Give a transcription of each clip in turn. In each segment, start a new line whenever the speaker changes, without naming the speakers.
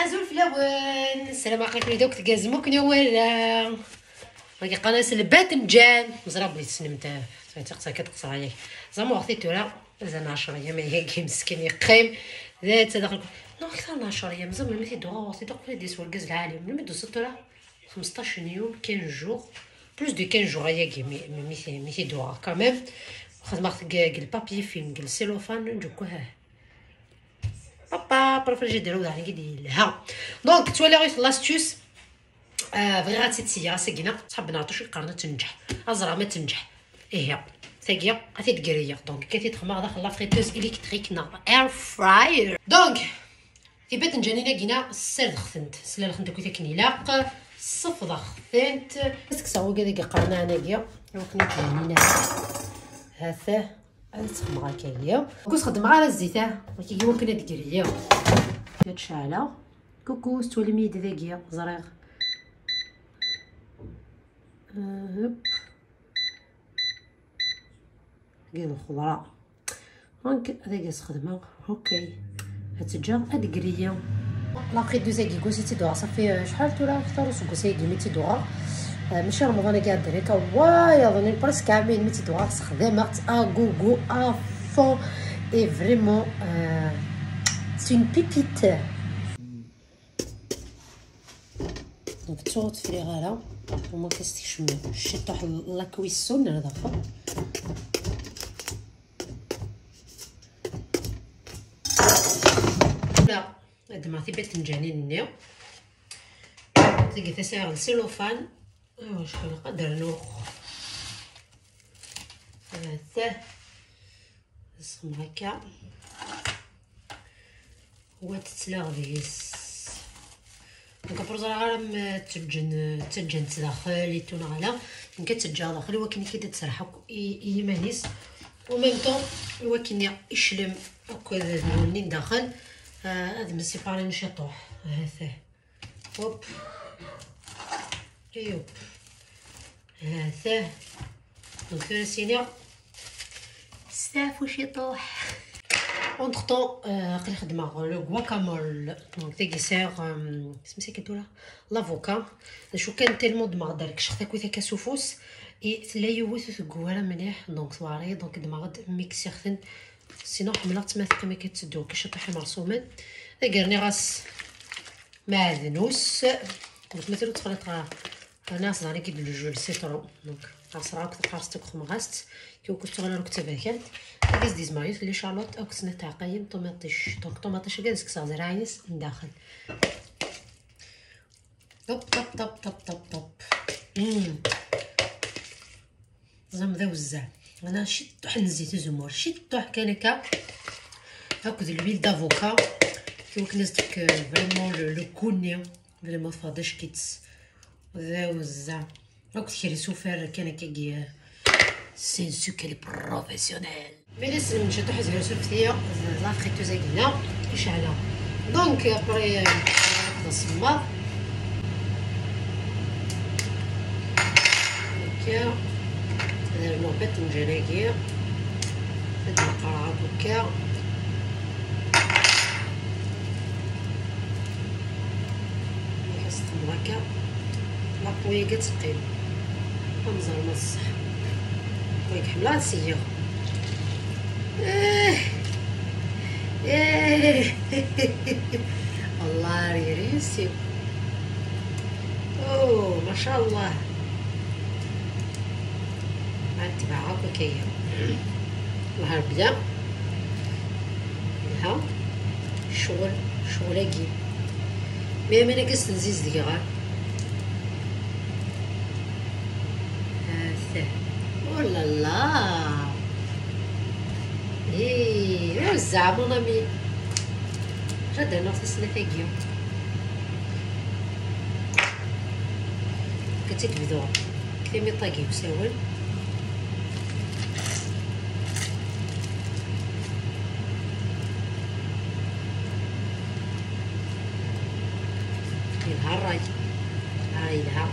ازول فلاون. السلام عليكم دوك تقازموك نوال راكي قناة الباذنجان مزراب بغيت تسلم تقصى كتقصى عليك زعما وقتي تورا مازال 10 ايام هي مسكين يقيم ذات داخل نو اكثر من 10 ايام زعما ملي تيدوغا وقتي دوك ديس وركز العالم ملي دوزت تورا 15 يوم 15 jours plus de 15 jours هيا مي تيدوغا quand même خدمت كاع ال papier film كاع السيلوفان نجوكو ها بابا برفرجي ديرو داري كيديرها donc تولي غير l'astuce بغي غاتيتسيا سكينة تحب نعطوش القرنه تنجح ازرا ما تنجح ايه ثاقيه غادي تقريه donc كي تخمر داخل la friteuse électrique نا air fryer donc في باذنجانينا كينا سلخنت سلخنت كي كنيلاق صفضخنت سكساو كذا قرنه انايا وكنا كاينين هذا تخمر هكايا كوس خدم غير الزيت كي ممكن تقريه كتشعله كوكو تولي ميد ذاكيه زريغ هب كاين الخضرة donc هذاك خدمة اوكي هتجا ادكريه la friteuse كي كوسي تيدوها صافي شحال تورا اختاروا سكوسي كي مي تيدوها ماشي رمضان كاع دري واي ظني presque عامين مي تيدوها خدمة à gogo à fond et vraiment c'est une pépite donc تصوت في غالا وما كاستيش شي طوح la cuisson هذا لا هاد ما باذنجانين نيو تلقى تساغ السيلوفان ايوا شحال نقدر نوخ هذا نسخن هكا هو تتلاغ ديس donc بروزا غير تجن تداخل يتونا غالا كتجا داخل ولكن كي تتسرح يمانيس و même temps ولكن يشلم هكا نولي داخل هاد من séparer نشي طوح هذا hop ايوب هذا donc سينيا ستافو شي طوح entre temps قلي خدمة le guacamole donc تاكي سير سميتها كدولا l'avocat شو كان tellement دماغ دارك شختا كويتا كاسوفوس اي تلا يوث ثكوارا مليح donc soirée donc دماغ ميكسيختن sinon حملات ما ثقي ما كتسدو كيش طيح مرسومين ذاكرني غاس معدنوس donc مثلا تخلط انا صدري كي le jus citron donc عصراك تقارستك خمغاست كي كنت غالا ركتبها كانت كاس ديز ماريوس les échalotes او كسنا تاع قيم طوماطيش donc طوماطيش كاع كسا زراعيس من داخل طب طب طب طب طب طب زعما ذا وزع انا شي طحن زيت الزمور شي طح كان هكا هاك l'huile d'avocat كي كنزتك vraiment le كوني vraiment فاضش كيتس ذا وزع هاك تكري سوفر كان كي سين سوكل بروفيسيونيل مي لسلم نشدو حيت غير سوفتيا la friteuse كينا يشعلها donc après ناخذ الصماط هكا هذا المربط نجناكي هاد القرعة هكا كنستمر هكا لابويه كتقيم منظر ما الصح ويك حمله نسيغ ايه الله ريسي او ما شاء الله نتبعها هكايا نهار بدا ها شغل شغلاكي مي انا كاس نزيد ديك غير هذا ولا لا ايه وزع mon ami j'adore نفس السنة تاكيو كتكبدو كثير طاكي وساول الراي هاي لها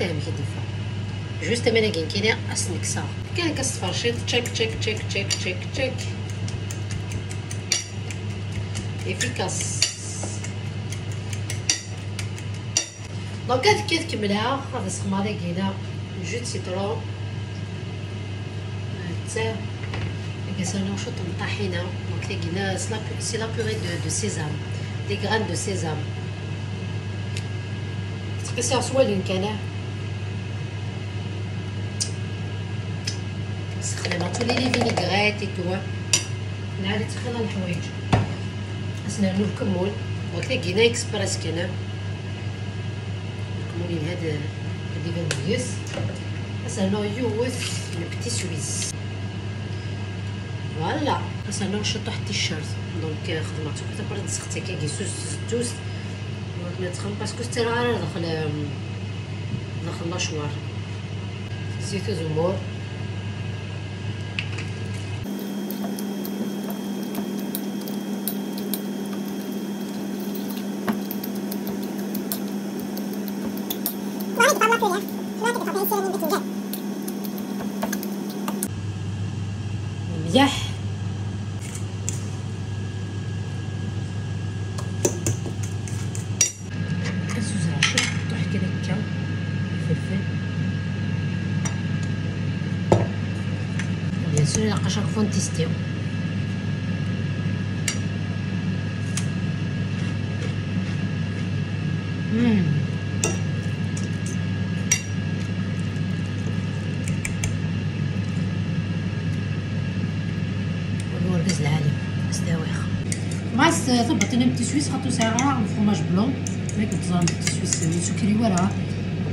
فاهم كي دفع juste انا كاين كاين اسنكسا كاين كصفرشيط تشيك تشيك تشيك تشيك تشيك تشيك efficace. donc هاد كي تكملها غادي نسخمها كينا jus citron تا كيسالو شوط طحينه. donc كينا c'est la purée de sésame, des graines de sésame. تقيسها سوالين كان سخنة تولي les vinaigrettes et tout نعاود تخلى الحوايج. خاصنا الكمون. donc كينا اكسبريس كان الكمون هذا هادي فانيس. خاصنا يوث le petit suisse voilà. خاصنا نشطو حتى الشرط. donc خدمت حتى برد سختي كي سوس توس donc نتخم parce que حتى راه داخل l'hachoir زيت زمور. مليح كنسوز رشيد طوح كده هكا الفلفل bien sûr à chaque fois نتيستيو. ماس ثبت انا petit suisse خاطو ساعة fromage blanc ماك تزرم petit suisse سكري ولا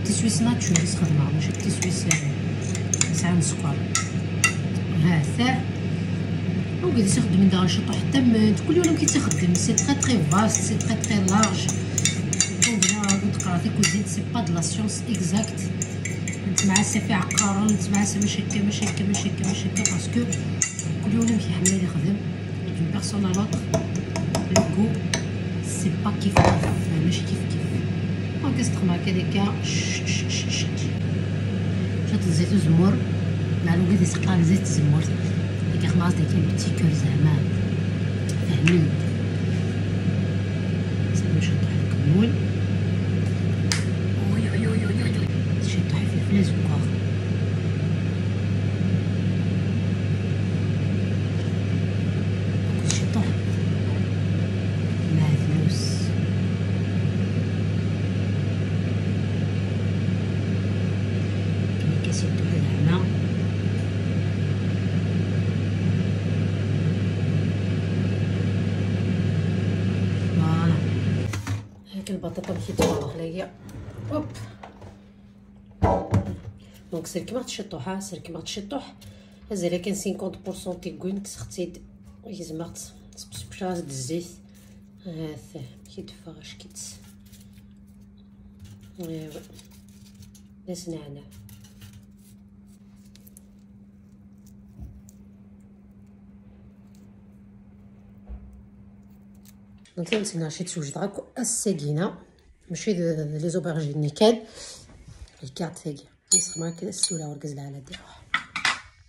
petit suisse nature خدمة ماشي petit suisse ساعة سكر. هذا وقد يخدم دار شطو حتى كل يوم كي تخدم c'est très très vaste, c'est très très large. donc تقرا في cuisine c'est pas de la science exacte. نتمع في عقار نتمع ماشي هكا ماشي هكا ماشي هكا ماشي هكا parce que كل يوم كيحمل يخدم d'une personne à l'autre le goût c'est pas كيف كيف ماشي كيف كيف. donc استخدم هكا شط الزيت الزمور مع الوقت يسقى زيت الزمور ديك خماس ديك petit cœur زعما فاهمين. سيبو شطح الكمون وي وي وي وي شطح الفلفل زكار. شطح معدنوس كاسيتو زعما voilà. هاك البطاطا مشيت هي hop. donc سير كيما تشطوحها سير كيما تشطوح مازال كاين 50% تيكون كسختي يزمرت سبسبشاز د الزيت هذا كيتفرش كيت ايوا ناس نعناع. donc نسينا شي توجد غاكو السكينة ماشي les aubergines نيكال الكارت ثاقي نسخ كده السوله وركز على ديروح.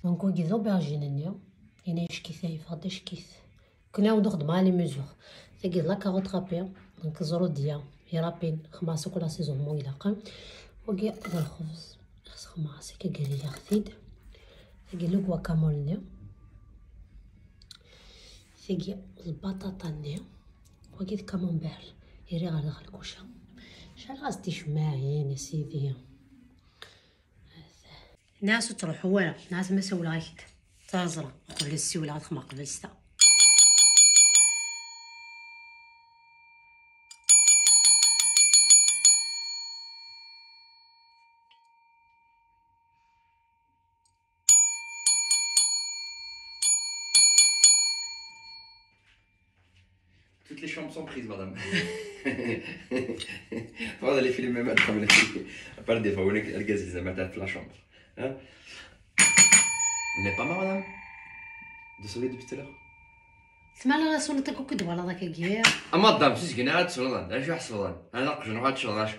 donc وكي aubergines نيو هنا شكيث يفضل شكيث كنا نخدم على les mesures ثاقي la carotte râpée. donc زروديه يرابين خماسه كل saison مو يلاقى وكي الخبز خص خماسه كقال لي خديد ثاقي le guacamole نيو ثاقي البطاطا نيو وكي الكامونبير يري غير داخل الكوشة. شحال غاستي شماعين يا سيدي ناس تروح ولا ناس ما سولاك تازرة قبل السيولة غتخمق قبل الستا.
Toutes les chambres sont prises, madame. Faudra aller filmer madame. À part des fois, on est madame la chambre. Hein? Vous n'avez pas marre, madame, de sonner depuis tout à l'heure?
سمعنا راه صونتك وكدوه على ذاك الكير.
مدام سيسكن عاد صونان، اش واحد صونان، انا نقش نقعد شغاش.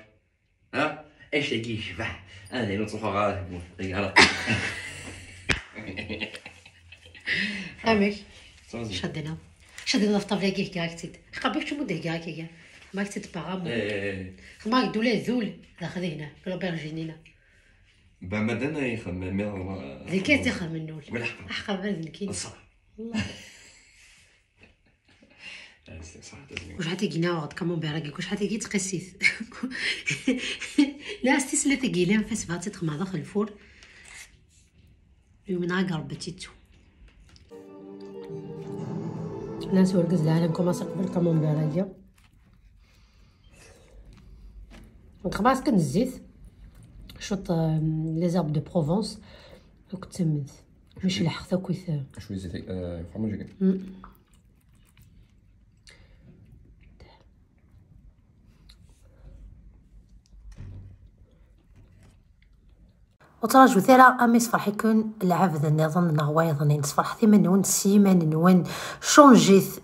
ها؟ ايش تاكي شبح؟ انا اللي نطلع غادي غادي.
فهمك؟ شدنا. شاد في طابله كي كاكتيد قبل شو مده كاكي ما كتيد باغا
ايه
ما دولا ذول داخل هنا لوبرجينينا
با مادانا يخمم مي
ذيك تيخدم النول
ولا حق
احقر بلد كاين
صح
والله
صح.
واش حتى كينا وغد كامون واش حتى كي تقسيت لا استسلا تقيلة فاس بغات تخمع داخل الفور يوم ناقر بتيتو ناس ورقز العالم كوماسي قبل كامون باراكيا خلاص كان الزيت شوط les herbes de Provence وكتمد مش لحق كويث
شوية زيت فرماج.
وتراجو ثرا امي صفرح يكون العبد النظام نغوايض نصفرح ثمن سيمان نون شونجيث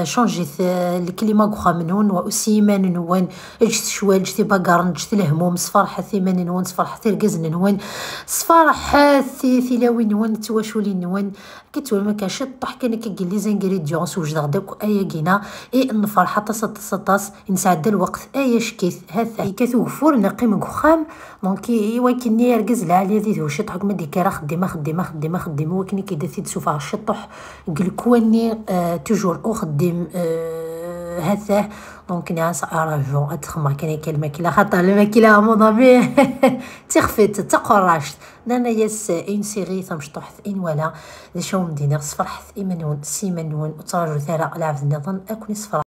شونجيث الكلمة غخا منون وسيمان نون اجت شوال جت باكار جت الهموم صفرح ثمن نون صفرح ثرقز نون صفرح ثلاوي نون تواشولي نون كتول ما كاش طح كان كي les ingrédients وجد غداك ايا كينا اي نفرح طاس طاس طاس نسعد الوقت ايا شكيث هذا كثو فور نقيم غخام donc ايوا كني ركز العالية دي ذو شطح كما ديك راه خديمه خديمه خديمه خديمه ولكن كي داتي تسوفا الشطح قلكواني toujours او خديم هذا donc ناس اراجو اتخمر كان الماكلة خاطر الماكلة mon ami تخفت تقراشت نانا ياس une série تمشطوح ان ولا ذا شو مدينة صفرح ايمنون سيمنون وتراجو ثرا العبد النظام اكون صفر.